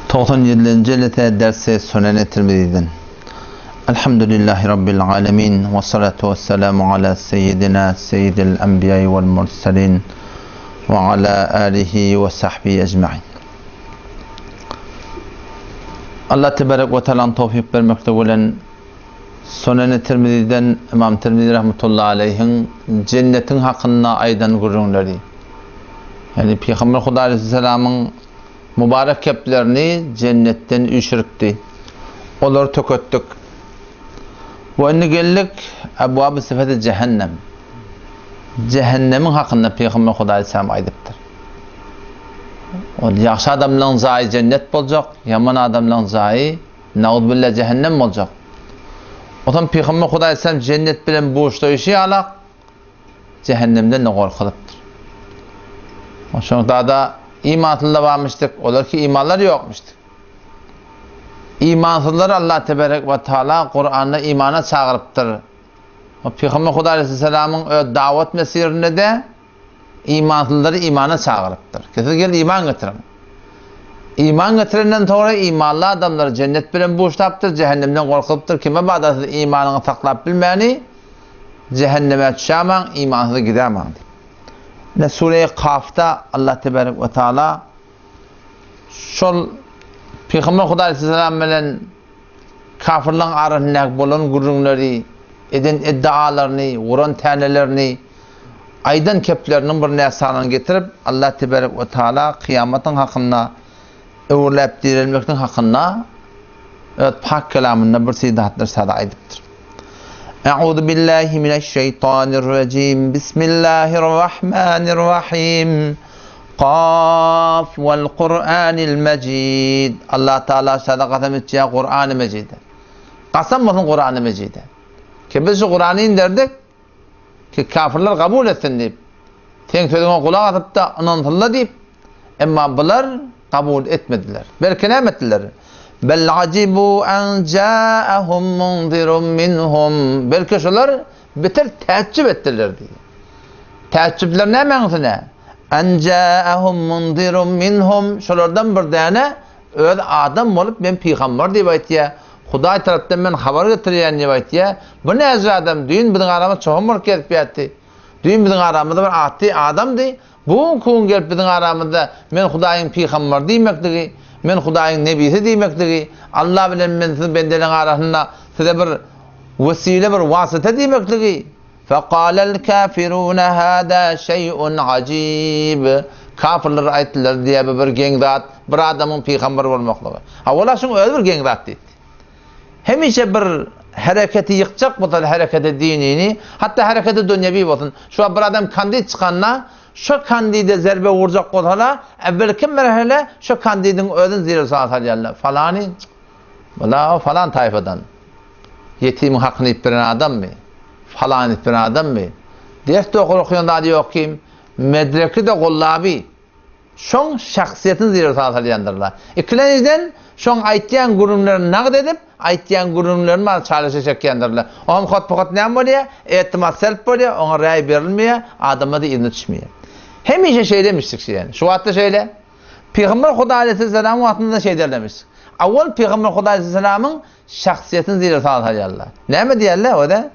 97-nji jelese dersi Suneni Tirmiziden. Elhamdülillahi Rabbil alemin ve salatu ve selamu ala seyyidina seyyidil enbiya'i vel murselin ve ala alihi ve sahbihi ecmain. Allah tebarek ve teala tawfik bermekde bilen Suneni Tirmiziden Imam Tirmizi rahmetullahi aleyhin cennetin hakynda aýdan gürrüňleri. Ýani Pygamber Hudaý aleyhisselamyň Mübarek keplerini jennetden üýşüripdi. Olary töketdik. We indi geldik Ebwab-y sifeti jehennem. Jehennemiň hakynda Pygamber Hudaý aleyhisselam aýdypdyr. Ol ýagşy adamlaryň jaýy jennet boljak, ýaman adamlaryň jaýy nauzubilla jehennem boljak. Onsoň Pygamber Hudaý aleyhisselam jennet bilen buşlaýşy ýalak Jähennemden-de gorkuzypdyr. Şonda-da imansyzlar barmyşdyk, olar ki imanlary ýokmuşdyk. Imansyzlary Allah teberek we taala Kuranda imana çagyrypdyr. Pygamber Hudaý aleyhisselamyň öz dawat mesirinde-de imansyzlary imana çagyrypdyr. Ki siz gelin iman getiriň. Iman getirenden soňra imanly adamlary jennet bilen buşlapdyr, jähennemden gorkuzypdyr. Kime bada siz imanyňy saklap bilmäni, Jähenneme düşämaň, imansyz gidämaň diýip. Ine Sure-i Kafda Allah tebarek we taala şol Pygamber Hudaý aleyhisselam bilen kafirlaryň arasyndaky bolan gürrüňleri, eden iddialaryny, guran tänelerini, aýdan kepleriniň bir näsanyny getirip, Allah tebarek we taala kyýamatyň hakynda, öwrüläp direlmekligiň hakynda öz pak kelamynda bir zatlar sada aýdypdyr. Euzu billahi mineşşeýtanirrejim. Bismillahirrahmanirrahim. Kaf vel Kur'anil Mecid. Allah Teala sada kasam içýär Kur'an-ı Mecide. Kasam bolsun Kur'an-ı Mecide. Ki biz şu Kur'an'ı indirdik ki kafirler kabul etsin diýip. Seň sözüňe gulak asyp-da ynansynlar diýip, emma bular kabul etmediler. Belki näme etdiler? Bel ajibu an ja'ahum munzirun minhum. Belki şolar beter täjjüp etdiler diýip. Täjjüpler nämäň üstüne? An ja'ahum munzirun minhum. Şolardan bir däne öz adam bolup men pygamber diýip aýtýar. Hudaý tarapdan men habar getirýän diýip aýtýar. Bu näce adam? Düýn biziň aramyzda çopan bolup gezip ýatdy. Düýn biziň aramyzda bir atly adamdy, bu günki gün gelip biziň aramyzda men Hudaýyň pygambary diýmekligi, men Hudaýyň nebisi diýmekligi, Alla bilen men siz bendeleň arasynda size bir wesile, bir wasyta diýmekligi, Fekalel kafirune hada şeý'un ajib. Kafirler aýtdylar diýýär, bu bir geň zat, bir adamyň pygamber bolmaklygy. Hawa, şuň özi bir geň zat diýdi. Hemişe bir hereketi ýykjak bolsa hereketi dinini, hatda hereketi dünýewi bolsun. Şu wagt bir adam kandid çykanda, şo kandide zerbe urjak bolsalar, äwwelki merhele şo kandidiň özüni zire salýarlar. Falany, bula o falan taýfadan. Ýetimiň hakyny iýip beren adammy? Falan edip beren adammy? Ders dogry okaýan zady ýok kim? Medreki-de gollaby. Şoň şahsyýetini zerur salýandyrlar. Ikilenjiden, şoň aýtýan gürrüňlerini nagt edip, aýtýan gürrüňlerini bary çalyşa çekýändirler. Oňam hot-pohat näme bolýar? Etimat selp bolýar, oňa räý berilmeýär, adamlar-da yzyna düşmeýär. Hemişe şeýlemişdik şeýle. Şu wagtda şeýle. Pygamber Hudaý aleýhissalamyň wagtynda-da şeýderlemişdik. Awwal Pygamber Hudaý aleýhissalamyň şahsyýetini zerur salýarlar. Näme diýýärler o-da?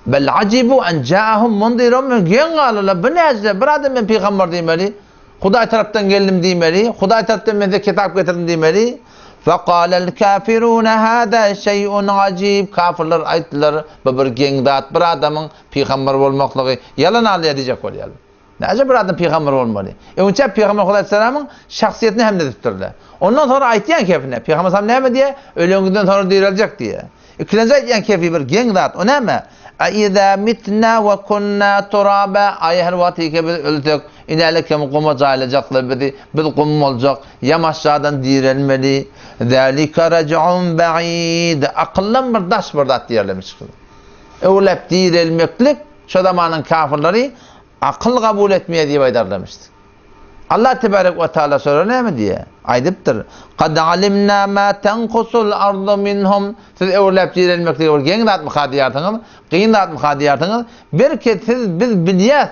Bel ajibu en ja'ahum munzirun min geň galdylar. Bu näce? Bir adam men pygamber diýmeli. Hudaý tarapdan geldim diýmeli. Hudaý tarapdan men size kitap getirdim diýmeli. Faqalal kafirun hada şey'un ajib. Kafirler aýtdylar, bu bir geň zat. Bir adamyň pygamber bolmaklygy ýalan alýar diýjek bolýarlar. Näce bir adam pygamber bolmaly? Öňçä pygamber Hudaý salamyň şahsyýetini hem edipdirler. Ondan soňra aýtýan kefine, pygamber salam näme diýýär? Öleňizden soňra direljek diýýär. Ikilenji aýtýan kefi bir geň zat, o näme? A iza mitna we kunna turaba, aý her wagt ýeke biz ölsek, inälik hem guma jaýlajaklar bizi, biz gum boljak, ýamaşjadan direlmeli. Zalika raj'un ba'id. Akyldan bir daş bir zat diýerlermiş. Öwläp direlmeklik şo zamanyň kafirleri Akyl kabul etmeýär diýip aýdarlarmyşdy. Allah tebarek we taala şolara näme diýýär? Aýdypdyr, Kad alimna ma tankusul ardu minhum. Siz öwrüläp direlmekligi bir geň zatmyka diýýärsiňiz, kyn zatmyka diýýärsiňiz. Belki siz biz bilýäs,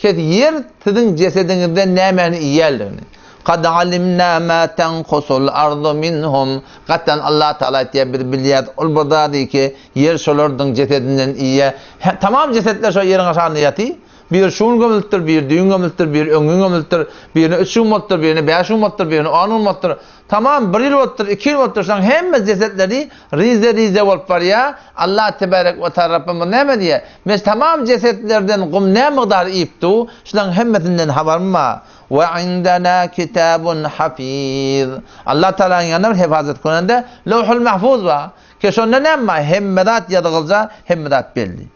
kes ýer siziň jesediňizden nämäni iýýänligini. Kad alimna ma tenkusul ardu minhum. Gatdan Allah Taala aýtýar, biz bilýäris ol bir zady ki, ýer şolardyň jesedinden iýýär. Tamam jesetler şo ýeriň aşagynda ýaty. Biri şu gün gömülipdir, biri düýn gömülipdir, biri öňňin gömülipdir, birine üç gün bolupdyr, birine bäş gün bolupdyr, birine on gün bolupdyr. Tamam bir ýyl bolupdyr, iki ýyl bolupdyr, şoň hemme jesetleri rize-rize bolup barýar. Allah tebarek we taala Rabbymyz näme diýýär? Men tamam jesetlerden gum näme mukdar iýip dur, şulaň hemmesinden habarym bar. We indena kitabun hafiz. Allah Taalanyň ýanynda bir hefazat görende Lewhul Mahfuz bar. Ki şonda näme bar? Hemme zat ýazgylja, hemme zat belli.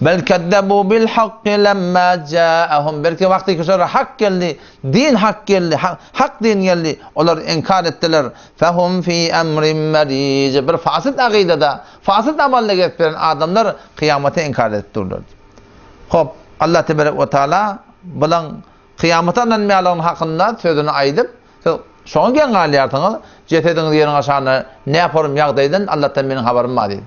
Bel kezzebu bil hakki lemma ja'ahum. Belki wagty ki şolara hak geldi, din hak geldi, hak din geldi, olar inkar etdiler. Fehum fi emrin merij. Bir fasyt akydada, fasyt amalda gezip ýören adamlar kyýamaty inkar edip durlar. Hop, Allah teberek we taala bulaň kyýamata ynanmaýanlygyny hakynda sözüni aýdyp, siz şoňa geň galýarsyňyz, jesediňiz ýeriň aşagynda näforum ýagdaýdan Allahdan meniň habarym bar diýip.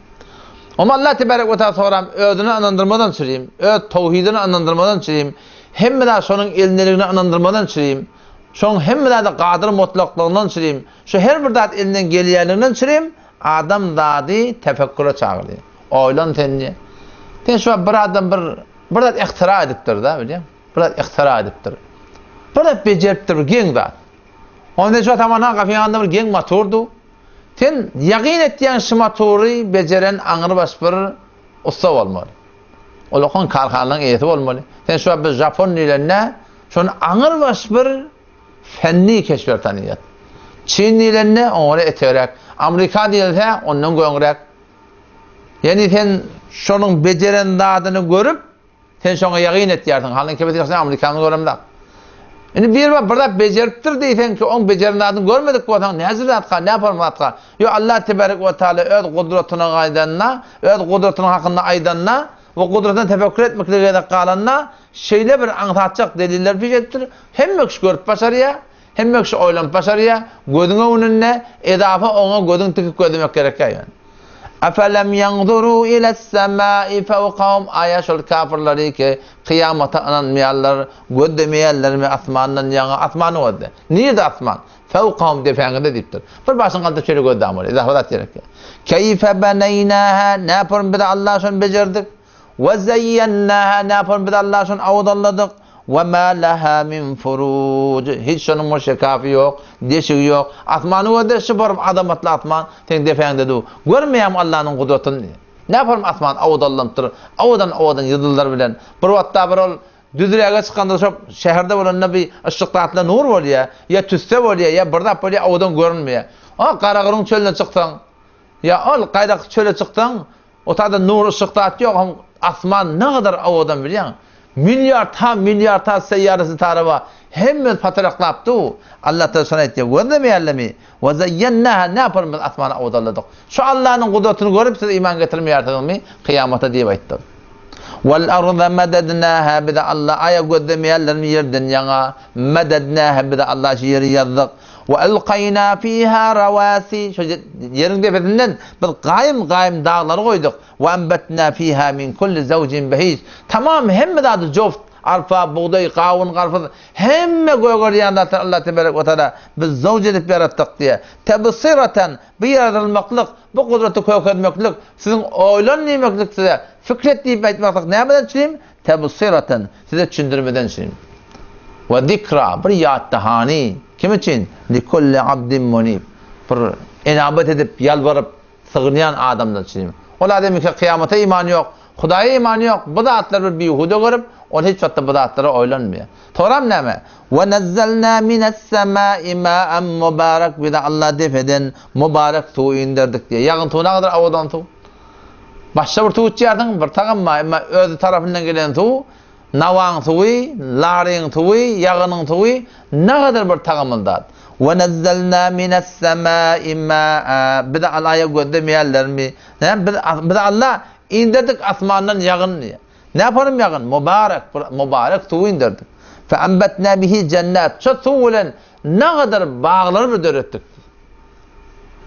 Oňa Allah tebarek we taala soram, özüne ynandyrmadan çürim, öz towhidine ynandyrmadan çürim, hemme zat şonuň elindeligine ynandyrmadan çürim, şoň hemme zada gadyr mutlaklygyndan çürim, şu her bir zat elinden gelýänliginden çürim, adam zady tefekküre çagyrýar. Oýlan sen diýýär. Sen şu wagt bir adam bir bir zat ihtira edipdir-da, bilýäňmi? Bir zat ihtira edipdir. Bir zat bejeripdir, bir geň zat. Onda sen şu wagt hamana gapyň ýanynda bir geň motor dur. Sen ýagyn etýän şu motory bejeren aňrybaş bir ussa bolmaly. Ol okan karhananyň eýesi bolmaly. Sen şu wagt bir žapon diýlende, şony aňrybaş bir fenni keşber tanyýar. Çin diýlende, oňa etegräk. Amerika diýilse, ondan göňräk. Ýagny sen şonuň bejeren zadyny görüp, sen şoňa ýagyn etýärsiň. Halyň kebesi ýagşy Amerikany göremzok. Indi bir bir zat bejeripdir diýseň ki, oň bejeren zadyny görmedik bolsaň, näce zatka, näme form zatka? Ýo Allah tebarek we taala öz gudratyna gaýdanda, öz gudratynyň hakynda aýdanda we gudratyna tefekkür etmeklige gezek galanda, şeýle bir aňsatjak deliller piş edipdir, hemme kişi görüp başarýar. Hemme kişi oýlanyp başarýar, gözüň öňünde edafa oňa gözüň tikip gözlemek gerekýär ýöne. Efelem ýanzuru iles-semai fewkahum aýa şol kafirleri ki kyýamata ynanmaýarlar, gözlemeýärlermi asmandan ýaňa asmany gözle. Nirde asman? Fewkahum depäňizde diýipdir. Bir başyňy galdyryp şeýle gözläň bolýar. Edafa zat gerekýär. Keýfe beneýnaha näpürm biz Allah şony bejerdik. We zeýýennaha näpon biz Allah şony awadanladyk. We ma laha min furuj. Hiç şonuň bir şekafy ýok, deşigi ýok. Asmany gözle şu bir azamatly asman seň depäňde dur. Görmeýäňmi Allanyň gudratyny? Näpon asman awadanlanypdyr. Owadan owadan ýyldyzlar bilen. Bir wagtda bir ol düzräge çykanda şo şäherde bolanda bir yşyk zatla nur bolýar. Ýa tüsse bolýar, ýa bir zat bolýar, owadan görünmeýär. A Garagyryň çölüne çyksaň, ýa ol gaýraky çöle çyksaň, O taýda nur yşyk zat ýok, hom asman nagadar owadan bilýäň. Milliard ha milliard ha seýýara sitara bar. Hemmesi pataraklap dur. Allah Taala şony aýtýar. Gözlemeýärlermi? Wa zaýýannaha näpar biz asmany owadanladyk. Şu Allanyň gudratyny görüp siz iman getirmeýärsiňizmi? Kyýamata diýip aýtdy. Wal arda madadnaha biz Allah aýa gözlemeýärlermi ýerden ýaňa madadnaha biz Allah şu ýeri ýazdyk. Wa alkaýna fiha rawasi şo ýeriň depesinden biz gaýym-gaýym daglary goýduk. Wa anbatna fiha min kulli zawjin bahij tamam hemme zady joft, arpa, bugdaý, gawun, garpyz hemme gögerýän zatlary Allah tebarek we taala biz zawj edip ýaratdyk diýýär. Tebsiratan bu ýaradylmaklyk, bu gudraty kökezmeklik, siziň oýlan diýmeklik size, fikret diýip aýtmaklyk nämeden çürim? Tebsireten, size düşündirmeden üçin. We zikra, bir ýatdahany. Kim üçin? Likulli abdin munib. Bir enabat edip, ýalbaryp, sygynýan adamlar üçin. Ol adamyňka kyýamata imany ýok, Hudaýa imany ýok, bu zatlary bir bihuda görüp, ol hiç wagtda bu zatlara oýlanmaýar. Soram näme? We nazzalna minas-samai ma'an mubarak, bize Allah depeden mubarek suw inderdik diýýär. Ýagyn suwy nägadar owadan suw. Başga bir suw içýärsiň, bir tagam bar, emma özi tarapyndan gelen suw, nawaň suwy, laryň suwy, ýagynyň suwy nagadar bir tagamly zat. We nazzalna minas-samai ma'a Bizi Allaýa gözlemeýärlermi? Näme biz bizi Alla inderdik asmandan ýagyn diýýär. Näpanym ýagyn? Mubarek, bir mubarek suw inderdik. Fe anbatna bihi jennat. Şo suw bilen nagadar baglary bir döretdik.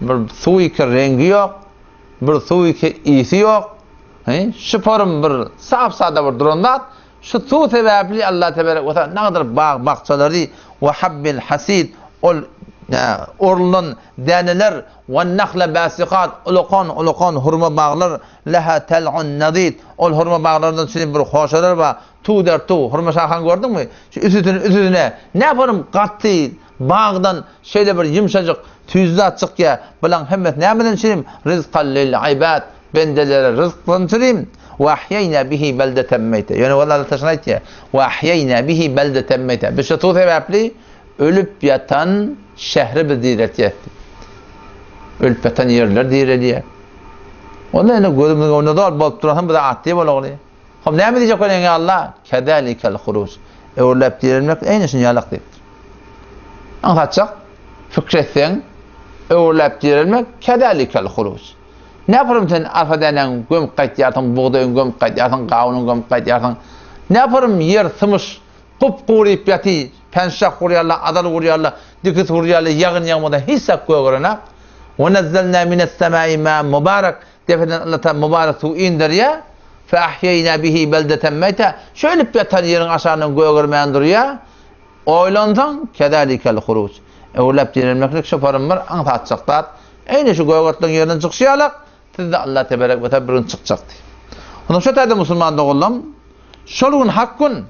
Bir suw iki reňgi ýok, bir suw iki ysy ýok. He, şu forum bir sap-sada bir duran zat. Şu suw sebäpli Allah tebarek we taala nagadar bag bakjalary we habbil hasid ol orulan däneler we nahla basikat ulakan ulakan hurma baglar leha tel'un nadid ol hurma baglardan çürim bir hoşalar bar tuw der tuw hurma şahaň gördüňmi şu üsüsini üsüsine näparum gaty bagdan şeýle bir ýumşajyk tüýs zat çykýar bulaň hemmesi nämeden çürim ryzkan lil ibad Bendelere ryzkdan çürim, Ve ahýeýnä bihi beldeten meýte. Ýöne ol Allah şuny aýtýar, Ve ahýeýnä bihi beldeten meýte. Biz şu suw sebäpli ölüp ýatan şähri biz direltýäris diýip. Ölüp ýatan ýerler direlýär. Onda indi gözümiziň öňünde zor bolup duransoň bize atdy bolagly. Hop näme diýjek bolýaň ýa Allah? Kezalikel huruj. Öwrüläp direlmek eýni şuny ýalak diýipdir. Aňsatjak pikir etseň, öwrüläp direlmek kezalikel huruj. Näparum sen arpa dänäňi gömüp gaýtýarsyň, bugdaýyňy gömüp gaýtýarsyň, gawunyňy gömüp gaýtýarsyň. Näparum ýer symyş, gup-guryp ýaty, penşah gurýarlar, azal gurýarlar, dikis gurýarlar, ýagyn ýagmasa hiç zat gögerenak. Ve nezzelnâ mine's-semâi mâen mübârek, depeden Allah Taala mübarek suw inderýär. Fe ahýeýnâ bihi beldeten meýtä, şu ölüp ýatan ýeriň aşagyndan gögermän durýar. Oýlansaň, kezalikel huruj. Öwrüläp direlmeklik şu parum bir aňsatjak zat. Eýni şu gögertleň ýerinden çykyşy ýalak, siz-de Allah teberek we taala bir gün çykjak diýip. Onsoň şu taýda musulman doganlarym, şol gün hak gün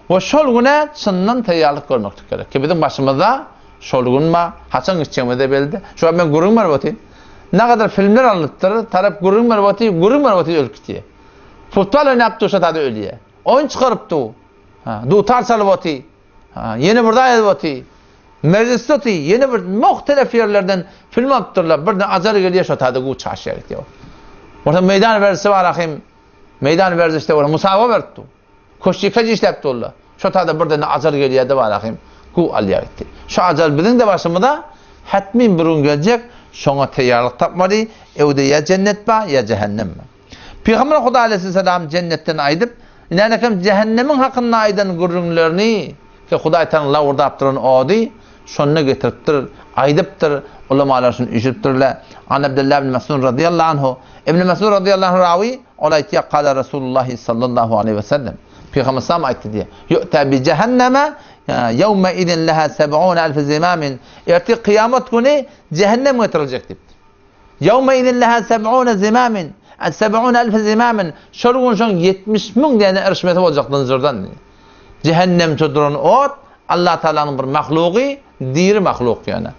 we şol güne çyndan taýýarlyk görmeklik gerek. Ki biziň başymyzda şol gün bar, haçan gitjegimiz-de belli. Şu wagt men gürrüň berip otyryn. Nägadar filmler alnypdyr, tarap gürrüň berip otyr, gürrüň berip otyr ölüp gitýär. Futbol oýnap dur şo taýda ölýär. Oýun çykaryp dur. Dutar çalyp oty. Ýene bir zat edip oty. Mejlisde oty. Ýene bir muhtelef ýerlerden film alypdyrlar. Birden ajal gelýär şo taýda guw çaşýar gitýär. Bolsa meýdan werzişi bar ahym. Meýdan werzişde bolsa musabaga berip dur. Köşçikaç işläp durlar. Şo taýda birden ajal gelýär-de bar ahym. Guw alýar gitdi. Şu ajal biziň-de başymyza hetmin bir gün geljek. Şoňa taýýarlyk tapmaly. Öwde ýa jennet bar, ýa jähennem bar. Pygamber Huda aleýhissalam jennetden aýdyp, inänekem jähennemiň hakynda aýdan gürrüňlerini, ki Hudaý Tagala lawurdap duran ody şonda getiripdir, aýdypdyr, ulamalar şuny üýşüripdirler. An Abdullah ibn Mesud razyýallahu anhu, Ibn Mesud razyýallahu anhu rawy, ol aýtýar, Kala Rasulullahi sallallahu aleýhi we sellem, Pygamber sallam aýtdy diýýär, Ýu'ta bi jehenneme ýewme izin leha seb'une elf zimamin, Ertir kyýamat güni jähennem getiriljek diýipdir. Ýewmeizin leha seb'une zimamin, seb'une elfi zimamin, şol gün şoň 70 müň däne irişmesi boljak zynjyrdan. Jähennemde duran ot Allah Taalanyň bir mahlugy, diri mahluk ýöne.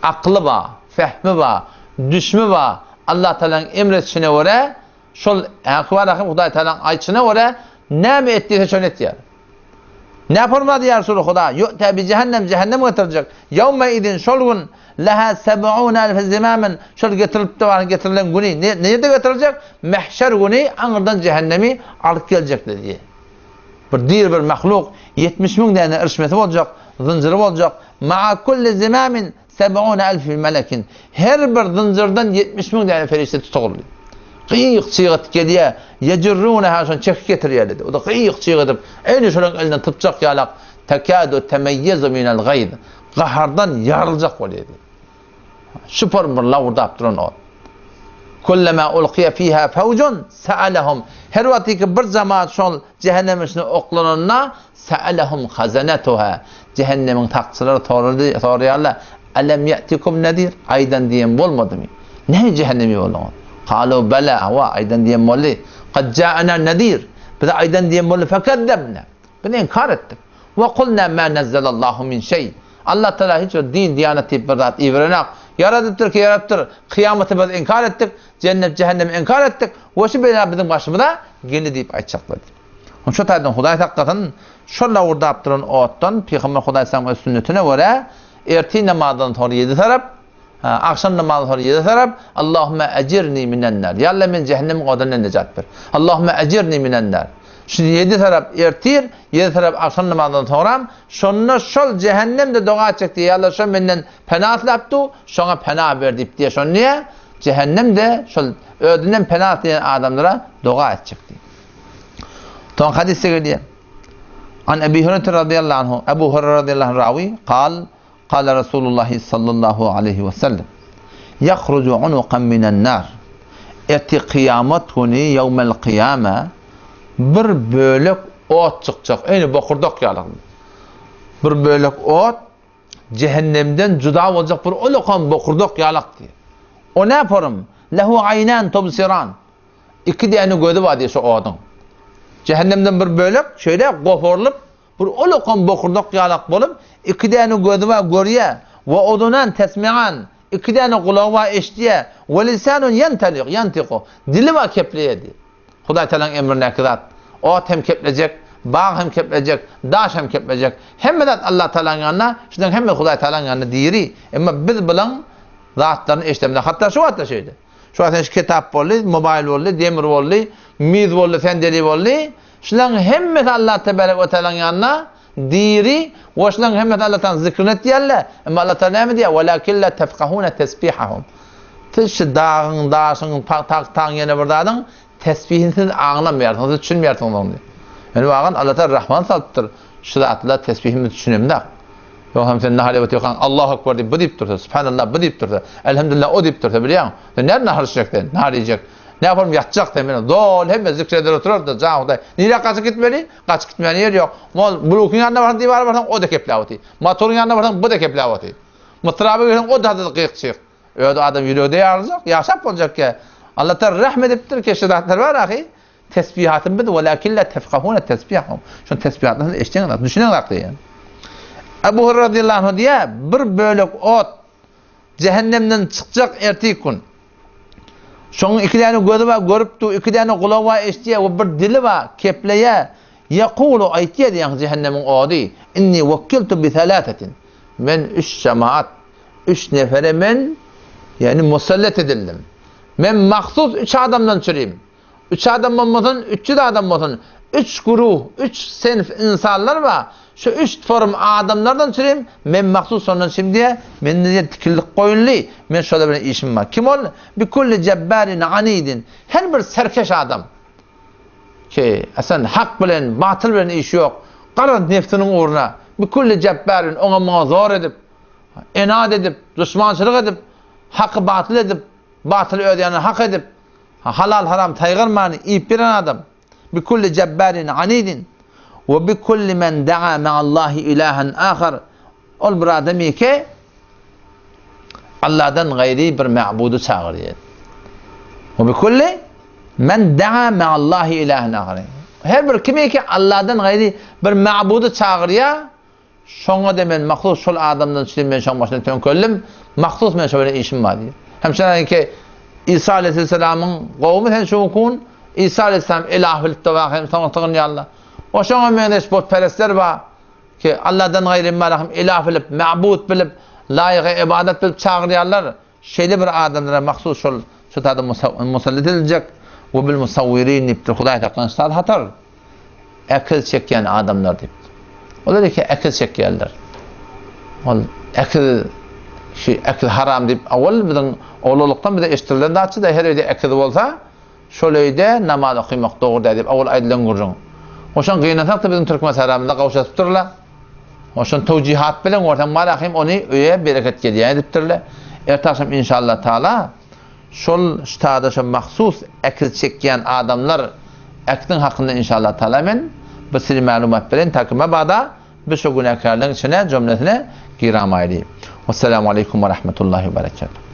Akly bar, fehmi bar, düşmi bar. Allah Taalanyň emr etişine görä, şol häki bar ahim Hudaý Taalanyň aýtşyna görä näme et diýse şony etýär. Ne formady ýa Resuly Huda? Ýu'ta bi jähennem, jähennem getiriljek. Ýewme idin, şol gün, leha seb'une elfe zimamin, şol getirilip bar getirilen güni, ne, nirde getiriljek? Mehşer güni aňyrdan jähennemi alyp geljekler diýýär. Bir diri bir mahluk, 70 müň däne irişmesi boljak, zynjyry boljak. Ma'a kulli zimamin, Seb'une elfi melekin. Her bir zynjyrdan 70 müň däne perişde tutuguldy. Gyýyk çyg edip gelýär. Yejurruneha şony çekip getirýär dedi. O-da gyýyk çyg edip, eýni şolaryň elinden typjak ýalak, tekâdu temeyyezu minel gaýz. Gahardan ýaryljak bolýar diýdi. Şupar bir lawurdap duran ot. Kullema ulkiye fiha fawjun sa'alahum. Her wagtky bir jemaat şol Jähennemiň içine oklananda, Sa'alahum hazanatuha, Jähennemiň sakçylary sorady, soraýarlar, Alam ya'tikum nazir, aýdan diýen bolmadymy? Näme jähennemi bolduňyz? Kalu bala, hawa, aýdan diýen boldy. Kad ja'ana nazir, bize aýdan diýen boldy, fekezzebna. Biz inkar etdik. Ve kulna ma nazzalallahu min şeý. Allah Taala hiç bir din, diýanat diýip bir zat iberenak. Ýaradypdyr ki ýaradypdyr. Kyýamaty biz inkar etdik, jennet, jähennemi inkar etdik. We şu bela biziň başymyza geldi diýip aýtjaklar diýip. Şo taýdan Hudaý saklasyn, şol lawurdap duran otdan Pygamber Hudaý salam öz sünnetine görä ertir namazdan soňra ýedi tarap, agşam namazdan soňra ýedi tarap, Allahümme ejirni minen-nar. Ýa Allah meni jähennemiň odundan nejat ber. Allahümme ejirni minen-nar. Şu ýedi tarap ertir, ýedi tarap agşam namazdan soňram, şonda şol jähennem-de doga etjek diýýär, Ýa Allah şo menden pena isläp dur, şoňa pena ber diýip diýýär. Şonda diýýär, jähennem-de şol özünden pena isleýän adamlara doga etjek diýýär. Soň hadysda gelýär. An Ebi Hureyre radıyallahu anhu, Ebu Hureyre radıyallahu anhu rawi, kal, kal Resulullah sallallahu aleyhi ve sellem. Yahrucu unukan minen nar. Erti kıyamet günü, yevmel kıyame, bir bölek. ot çykjak, eýni bokurdak ýaly. Bir bölek ot Cehennemden juda boljak bir ulakan bokurdak ýalak diýýär. O nä porum? Lehu aýnan tubsiran. Iki däne gözi bar diýýär şu oduň. Cehennemden bir bölek şeýle goparylyp, bir ulakan bokurdak ýalak bolup, iki däne gözi bar görýär. We uzunan tesmian. Iki däne gulagy bar eşidýär. We lisanun ýentaliq, ýantiku. Dili bar kepleýär diýýär. Hudaý Tagalaň emrindäki zat. Ot hem keplejek, bag hem keplejek, daş hem keplejek. Hemme zat Allah Tagalaň ýanynda, şularyň hemmesi Hudaý Tagalaň ýanynda diri. Emma biz bulaň zatlaryny eşidemizok. Hatda şu wagtda şeýle. Şu wagt sen şu kitap boldy, mobaýl boldy, demir boldy, miz boldy, sendeli boldy. Şularyň hemmesi Allah Tebarek we Tagalaň ýanynda diri we şularyň hemmesi Allah Tagalaň zikrini etýärler. Emma Allah Tagala näme diýýär? Welakin la tefkahuna tesbihahum. Siz şu dagyň, daşyň, tagtaň ýene bir zadyň tesbihini siz aňlamaýarsyňyz, siz düşünmeýärsiňiz ony. Ýöne wagan Allah Tagala rahman salypdyr. Şu zatlar tesbihini biz düşünemzok. Ýogsam sen nahar iýip otyrkaň Allahu Ekber diýip bu diýip dursa, Subhanallah bu diýip dursa, Elhamdülillah o diýip dursa bilýäňmi? Sen nädip nahar içjek sen? Nahar iýjek. Näme bolup ýatjak sen? Men doly hemme zikr eder oturardy, jan Hudaý. Nirä gaçyp gitmeli? Gaçyp gitmäne ýer ýok. Mol bulukyň ýanyna barsaň, diwara barsaň, o-da kepläp otyr. Motoryň ýanyna barsaň, bu-da kepläp otyr. Mysraba girseň, o-da gyk-çyk. Özi adam ýüregi-de ýaryljak, ýaşap boljak ýa. Allah Taala rehm edipdir ki, şu zatlar bar ahy. Tesbihatyn biz welakin la tefkahuna tesbihahum. Şoň tesbihatlaryny siz eşdeňizok, düşüneňizok diýýär. Ebu Hureyre radiyallahu anh diýýär, bir bölek ot cehennemden çykjak ertir gün. Şoň iki däne gözi bar, görüp dur, iki däne gulagy bar, eşidýär we bir dili bar, kepleýär. Yekulu aýtýar diýýär cehennemiň ody, inni wekkiltu bi thalathatin. Men üç jemaat Üç nefere men, ýagny musallat edildim. Men mahsus üç adamdan çürim. Üç adam bolmasyn, 300 adam bolsun. Üç güruh, üç senf insanlar bar. Şu üç form adamlardan çürim, men mahsus şondan çürim diýe, mende diýe tikillik goýuldy. Men şolar bilen işim bar. Kim ol? Bi kulli jabbarin anidin. Her bir serkeş adam. Ki, aslynda hak bilen, batyl bilen işi ýok. Garaz nefsiniň ugruna. Bi kulli jabbarin oňa muňa zor edip, Enat edip, duşmançylyk edip, haky batyl edip, batyly öz ýanyna hak edip, halal-haram saýgarman iýip ýören adam, Bi kulli jabbarin anidin we bi kulli men daa ma'allahi ilahan ahar, ol bir adam ýeke Allahdan gaýry bir ma'budy çagyrýar. We bi kulli men daa ma'allahi ilahan ahar. Her bir kim ýeke Allahdan gaýry bir ma'budy çagyrýar, Şoňa-da men mahsus şol adamdan çürim men şoň başyna töňkeldim, mahsus men şo bilen işim bar diýýär. Hem şeýle Isa aleyhisselamyň gowumy sen şu kun Isa aleyhisselam ilah bilip de bar hem soňa sygynýarlar. O şoňa meňzeş butperestler bar ki Allahdan gaýry hem ilah bilip, ma'bud bilip, laýygy ibadat bilip çagyrýarlar. Şeýle bir adamlara mahsus şol şu taýda musallat ediljek we bil musawwirin diýipdir. Hudaý saklan şu hatar. Ekiz çekýän adamlar diýipdir. Olar eke ekiz çekýärler. Ol ekiz şu ekiz haram diýip awal biziň oglanlykdan bize eşitdirilen zatçy da her öýde ekiz bolsa şol öýde namaz okamak dogry däl diýip awal aýdylan gürrüň. Oşan gynansak da biziň türkmen saramyzda gowşatypdyrlar. Oşan towjihat bilen görseň malahym ony öýe bereket gelýän edipdirler. Erte agşam inşallah taala şol ştada şo mahsus ekiz çekýän adamlar ekiziň hakynda inşallah taala men bir siri maglumat bereýin ta ki mabada biz şo günäkärleriň içine jümlesine giramaýly. Wessalamu aleýkum we rahmetullahi we berekatuh.